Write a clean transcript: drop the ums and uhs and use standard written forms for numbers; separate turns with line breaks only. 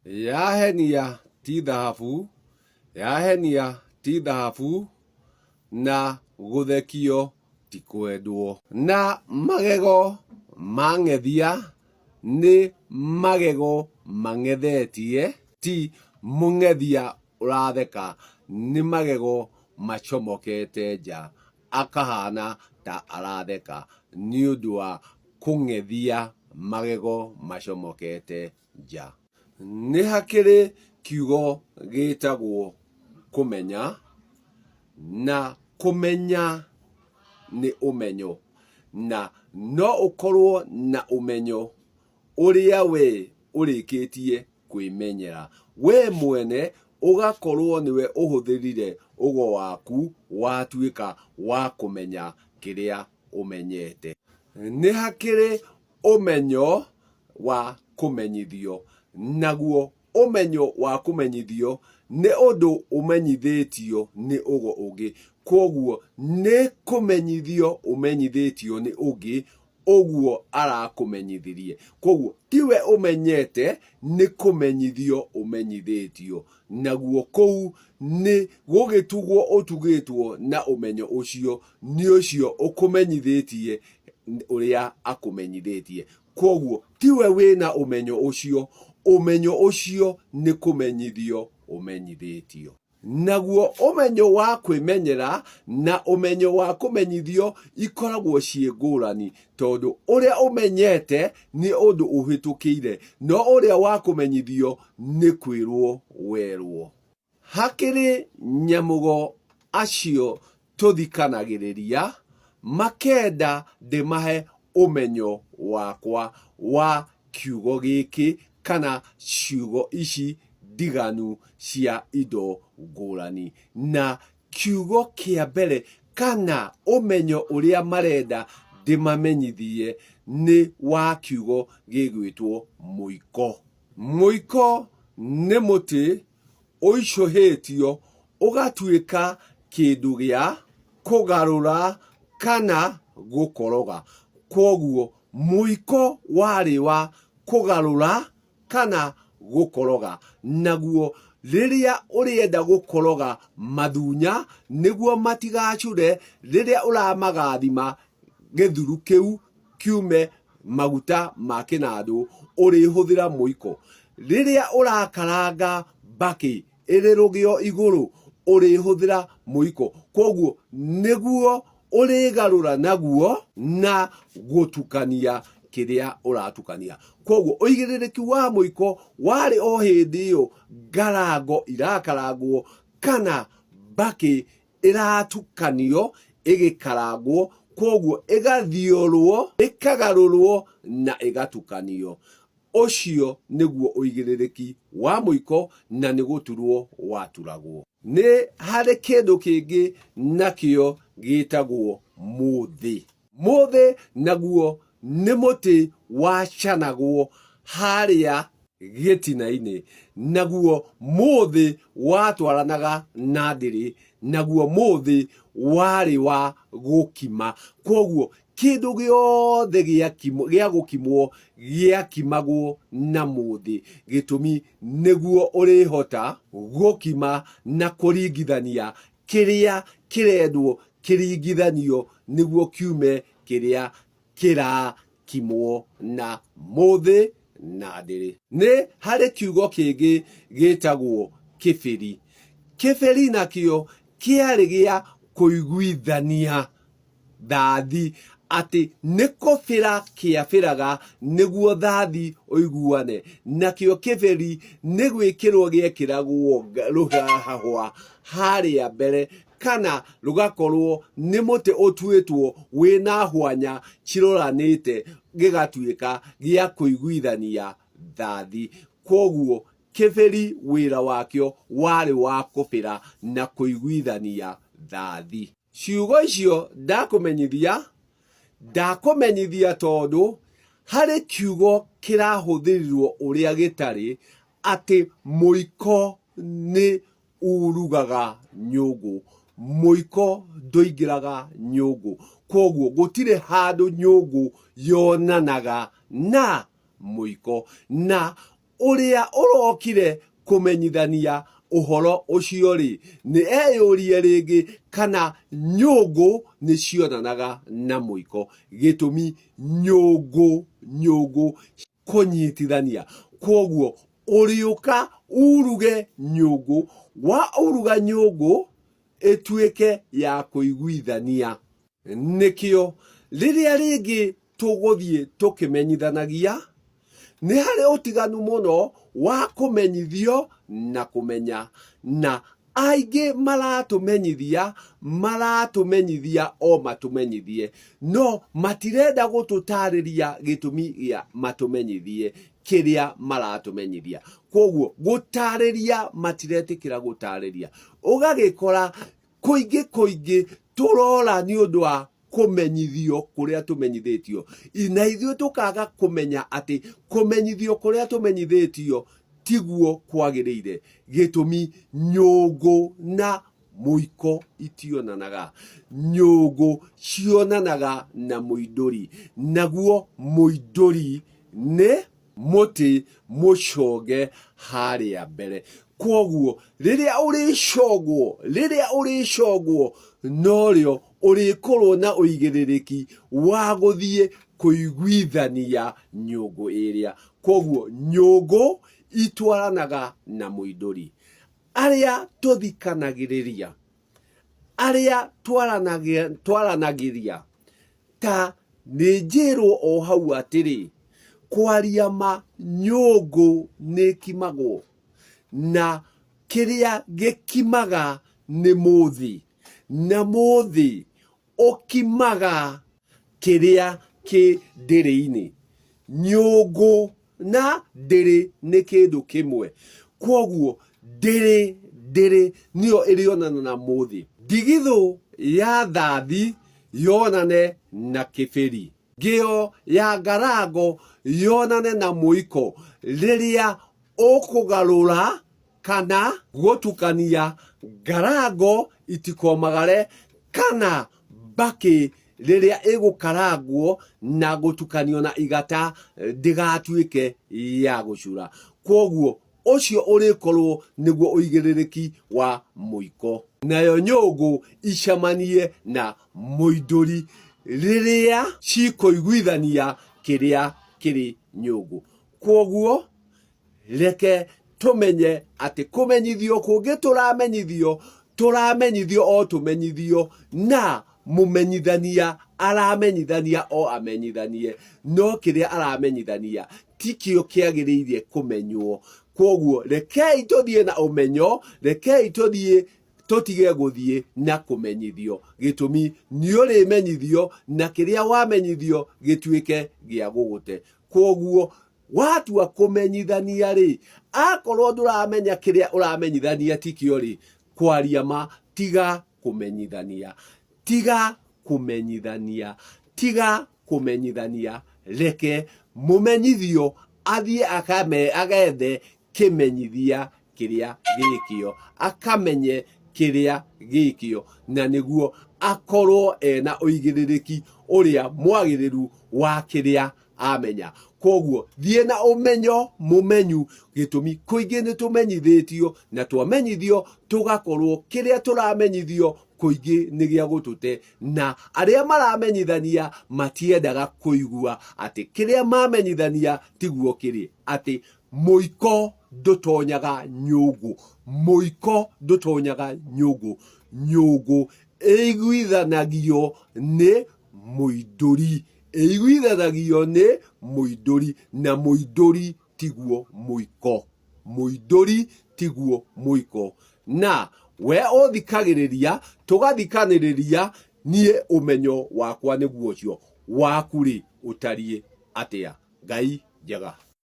Yahenia ti thahabu, yahenia ti thahabu, na gũthekio ti kwendwo. Na magego ma ng'ethia nĩ magego mang'ethetie, ti mũng'ethia ũratheka, nĩ magego macomokete nja akahana ta aratheka nĩ ũndũ wa kũng'ethia magego macomokete nja. Nĩ hakĩrĩ kiugo gĩtagwo kũmenya, na kũmenya nĩ ũmenyo, na no ũkorwo na ũmenyo ũrĩa we ũrĩkĩtie kwĩmenyera. We mwene ũgakorwo nĩwe ũhũthĩrire ũgo waku watuĩka wa kũmenya kĩrĩa ũmenyete. Nĩ hakĩrĩ ũmenyo wa kũmenyithio, naguo ũmenyo wa kũmenyithio nĩ ũndũ ũmenyithĩtio nĩ ũgo ũngĩ. Kwoguo nĩ kũmenyithio ũmenyithĩtio nĩ ũngĩ ũguo arakũmenyithirie. Kwoguo tiwe ũmenyete, nĩ kũmenyithio ũmenyithĩtio. Naguo kũu nĩ gũgĩtugwo ũtugĩtwo na ũmenyo ũcio nĩ ũcio ũkũmenyithĩtie ũrĩa akũmenyithĩtie. Kwoguo tiwe wĩna ũmenyo ũcio, ũmenyo ũcio nĩ kũmenyithio ũmenyithĩtio. Naguo ũmenyo wa kwĩmenyera na ũmenyo wa kũmenyithio ikoragwo ciĩ ngũrani, tondũ ũrĩa ũmenyete nĩ ũndũ ũhĩtũkĩire, no ũrĩa wa kũmenyithio nĩ kwĩrwo werwo. Hakĩrĩ nyamũgo acio tũthikanagĩrĩria, makenda ndĩmahe ũmenyo wakwa wa kiugo gĩkĩ kana ciugo ici ndiganu cia indo ngũrani. Na kiugo kĩa mbere kana ũmenyo ũrĩa marenda ndĩmamenyithie nĩ wa kiugo gĩgwĩtwo mũiko. Mũiko nĩ mũtĩ ũicũhĩtio ũgatuĩka kĩndũ gĩa kũgarũra kana gũkoroga. Kwoguo mũiko warĩ wa kũgarũra kana gũkoroga. Naguo rĩrĩa ũrĩenda gũkoroga mathunya nĩguo matigacure rĩrĩa ũramagathima gĩthuru kĩu kiume maguta ma kĩnandũ ũrĩhũthĩra mũiko. Rĩrĩa ũrakaranga mbakĩ ĩrĩ rũgĩo igũrũ ũrĩhũthĩra mũiko. Kwoguo nĩguo ũrĩgarũra naguo na gũtukania kĩrĩa ũratukania. Kwoguo ũigĩrĩrĩki wa mũiko warĩ o hĩndĩ ĩyo ngarango irakarangwo kana mbakĩ ĩratukanio ĩgĩkarangwo kwoguo ĩgathiorwo ĩkagarũrwo na ĩgatukanio. Ũcio nĩguo ũigĩrĩrĩki wa mũiko na nĩ gũturwo waturagwo. Nĩ harĩ kĩndũ kĩngĩ nakĩo gĩtagwo mũthĩ. Mũthĩ naguo nĩ mũtĩ wacanagwo harĩa gĩtina-inĩ, naguo mũthĩ watwaranaga na ndĩrĩ, naguo mũthĩ warĩ wa gũkima. Kwoguo kĩndũ gĩothe gĩa gũkimwo gĩakimagwo na mũthĩ, gĩtũmi nĩguo ũrĩhota gũkima na kũringithania kĩrĩa kĩrendwo kĩringithanio nĩguo kiume kĩrĩa kĩrakimwo na mũthĩ na ndĩrĩ. Nĩ harĩ kiugo kĩngĩ gĩtagwo kĩbĩri. Kĩbĩri nakĩo kĩarĩ gĩa kũiguithania thathi atĩ nĩ kũbĩra kĩabĩraga nĩguo thathi ũiguane. Nakĩo kĩbĩri nĩ gwĩkĩrwo gĩekĩragwo rũhahwa harĩa mbere kana rũgakorwo nĩ mũtĩ ũtuĩtwo wĩna hwanya ciroranĩte gĩgatuĩka gĩa kũiguithania thathi. Kwoguo kĩbĩri wĩra wakĩo warĩ wa kũbĩra na kũiguithania thathi. Ciugo icio ndakũmenyithia, ndakũmenyithia tondũ harĩ kiugo kĩrahũthĩrirwo ũrĩa gĩtarĩ, atĩ mũiko nĩ urugaga nyũngũ. Mũiko ndũingĩraga nyũngũ. Kwoguo gũtirĩ handũ nyũngũ yonanaga na mũiko. Na Ũrĩa ũrokire kũmenyithania ũhoro ũcio-rĩ, nĩ eyũrie rĩngĩ kana nyũngũ nĩ cionanaga na mũiko. Gĩtũmi nyũngũ, nyũngũ kũnyitithania. Kwoguo ũrĩũka uruge nyũngũ, wa uruga nyũngũ ĩtuĩke ya kũiguithania. Nĩkĩo rĩrĩa rĩngĩ tũgũthiĩ tũkĩmenyithanagia, nĩ harĩ ũtiganu mũno wa kũmenyithio na kũmenya. Na aingĩ maratũmenyithia, maratũmenyithia o matũmenyithie, no matirenda gũtũtarĩria gĩtũmi gĩa matũmenyithie kĩrĩa maratũmenyithia. Kwoguo gũtarĩria matiretĩkĩra gũtarĩria. Ũgagĩkora kũingĩ kũingĩ tũrora nĩ ũndũ wa kũmenyithio kũrĩa tũmenyithĩtio na ithuĩ tũkaga kũmenya atĩ kũmenyithio kũrĩa tũmenyithĩtio tiguo kwagĩrĩire. Gĩtũmi nyũngũ na mũiko itionanaga, nyũngũ cionanaga na mũindũri, naguo mũindũri nĩ mũtĩ mũconge harĩa mbere. Kwoguo rĩrĩa ũrĩcongwo, rĩrĩa ũrĩcongwo norĩo ũrĩkorwo na ũigĩrĩrĩki wa gũthiĩ kũiguithania nyũngũ ĩrĩa. Kwoguo nyũngũ itwaranaga na mũindũri. Arĩa tũthikanagĩrĩria, arĩa twaranagĩria Ta nĩ njĩrwo o hau atĩrĩ, kwaria ma nyũngũ nĩĩkimagwo, na kĩrĩa gĩkimaga nĩ mũthĩ, na mũthĩ ũkimaga kĩrĩa kĩ ndĩrĩ-inĩ. Nyũngũ na ndĩrĩ nĩ kĩndũ kĩmwe. Kwoguo ndĩrĩ, ndĩrĩ nĩyo ĩrĩonana na mũthĩ. Ndigithũ ya thathi yonane na kĩbĩri. Ngĩo ya ngarango yonane na mũiko rĩrĩa ũkũgarũra kana gũtukania ngarango itikomagare kana mbakĩ rĩrĩa ĩgũkarangwo na gũtukanio na igata ndĩgatuĩke ya gũcura. Kwoguo ũcio ũrĩkorwo nĩguo ũigĩrĩrĩki wa mũiko. Nayo nyũngũ icemanie na mũindũri rĩrĩa cikũiguithania kĩrĩa kĩrĩ nyũngũ. Kwoguo reke tũmenye atĩ kũmenyithio kũngĩ tũramenyithio, tũramenyithio o tũmenyithio na mũmenyithania aramenyithania o amenyithanie, no kĩrĩa aramenyithania tikĩo kĩagĩrĩire kũmenywo. Kwoguo rekei tũthiĩ na ũmenyo, rekei tũthiĩ tũtige gũthiĩ na kũmenyithio. Gĩtũmi nĩ ũrĩmenyithio na kĩrĩa wamenyithio gĩtuĩke gĩa gũgũte. Kwoguo watua kũmenyithania rĩ, akorwo ndũramenya kĩrĩa ũramenyithania tikĩo rĩ, kwaria ma tiga kũmenyithania. Tiga kũmenyithania. Tiga kũmenyithania. Reke mũmenyithio athiĩ agethe kĩmenyithia kĩrĩa gĩkĩo, akamenye kĩrĩa gĩkĩo, na nĩguo akorwo ena ũigĩrĩrĩki ũrĩa mwagĩrĩru wa kĩrĩa amenya. Kwoguo thiĩ na ũmenyo mũmenyu, gĩtũmi kũingĩ nĩ tũmenyithĩtio na twamenyithio tũgakorwo kĩrĩa tũramenyithio kũingĩ nĩ gĩa gũtũte, na arĩa maramenyithania matiendaga kũigua atĩ kĩrĩa mamenyithania tiguo kĩrĩ, atĩ mũiko ndũtonyaga nyũngũ, mũiko ndũtonyaga nyũngũ, nyũngũ ĩiguithanagio nĩ mũindũri, ĩiguithanagio nĩ mũindũri, na mũindũri tiguo mũiko, mũindũri tiguo mũiko. Na we ũthikagĩrĩria, tũgathikanĩrĩria, niĩ ũmenyo wakwa nĩguo ũcio, waku rĩ ũtariĩ atĩa? Ngai njega.